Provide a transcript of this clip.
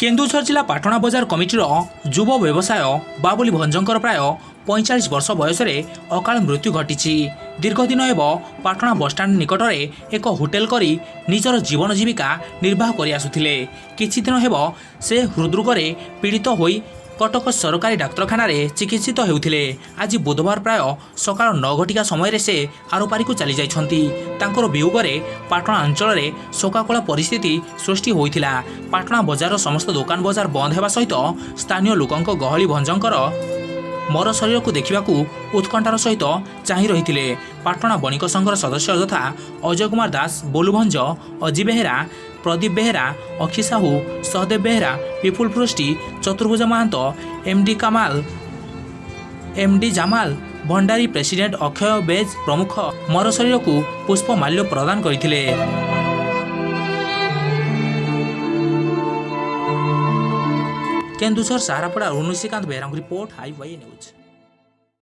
କେନ୍ଦୁଝର ଜିଲ୍ଲା ପାଟଣା ବଜାର କମିଟିର ଯୁବ ବ୍ୟବସାୟ ବାବୁଲି ଭଞ୍ଜଙ୍କର ପ୍ରାୟ 45 ବର୍ଷ ବୟସରେ ଅକାଳ ମୃତ୍ୟୁ ଘଟିଛି। ଦୀର୍ଘଦିନ ହେବ ପାଟଣା ବସଷ୍ଟାଣ୍ଡ ନିକଟରେ ଏକ ହୋଟେଲ କରି ନିଜର ଜୀବନ ଜୀବିକା ନିର୍ବାହ କରି ଆସୁଥିଲେ। କିଛି ଦିନ ହେବ ସେ ହୃଦରୋଗରେ ପୀଡ଼ିତ ହୋଇ କଟକ ସରକାରୀ ଡାକ୍ତରଖାନାରେ ଚିକିତ୍ସିତ ହେଉଥିଲେ। ଆଜି ବୁଧବାର ପ୍ରାୟ ସକାଳ 9 ଘଟିକା ସମୟରେ ସେ ଆରପାରିକୁ ଚାଲିଯାଇଛନ୍ତି। ତାଙ୍କର ବିୟୋଗରେ ପାଟଣା ଅଞ୍ଚଳରେ ଶୋକାକୁଳ ପରିସ୍ଥିତି ସୃଷ୍ଟି ହୋଇଥିଲା। ପାଟଣା ବଜାରର ସମସ୍ତ ଦୋକାନ ବଜାର ବନ୍ଦ ହେବା ସହିତ ସ୍ଥାନୀୟ ଲୋକଙ୍କ ଗହଳି ଭଞ୍ଜଙ୍କର ମର ଶରୀରକୁ ଦେଖିବାକୁ ଉତ୍କଣ୍ଠାର ସହିତ ଚାହିଁ ରହିଥିଲେ। ପାଟଣା ବଣିକ ସଂଘର ସଦସ୍ୟ ଯଥା ଅଜୟ କୁମାର ଦାସ, ବୋଲୁ ଭଞ୍ଜ, ଅଜି ବେହେରା, ପ୍ରଦୀପ ବେହେରା, ଅକ୍ଷି ସାହୁ, ସହଦେବ ବେହେରା, ପିପୁଲ ପୃଷ୍ଟି, ଚତୁର୍ଭୁଜ ମହାନ୍ତ, ଏମ୍ଡି କାମାଲ, ଏମ୍ଡି ଜାମାଲ, ଭଣ୍ଡାରୀ ପ୍ରେସିଡେଣ୍ଟ ଅକ୍ଷୟ ବେଜ୍ ପ୍ରମୁଖ ମର ଶରୀରକୁ ପୁଷ୍ପମାଲ୍ୟ ପ୍ରଦାନ କରିଥିଲେ। କେନ୍ଦୁଝର ସାହାରାପଡ଼ା ରୁନିଶିକାନ୍ତ ବେହେରାଙ୍କ ରିପୋର୍ଟ, I Y news.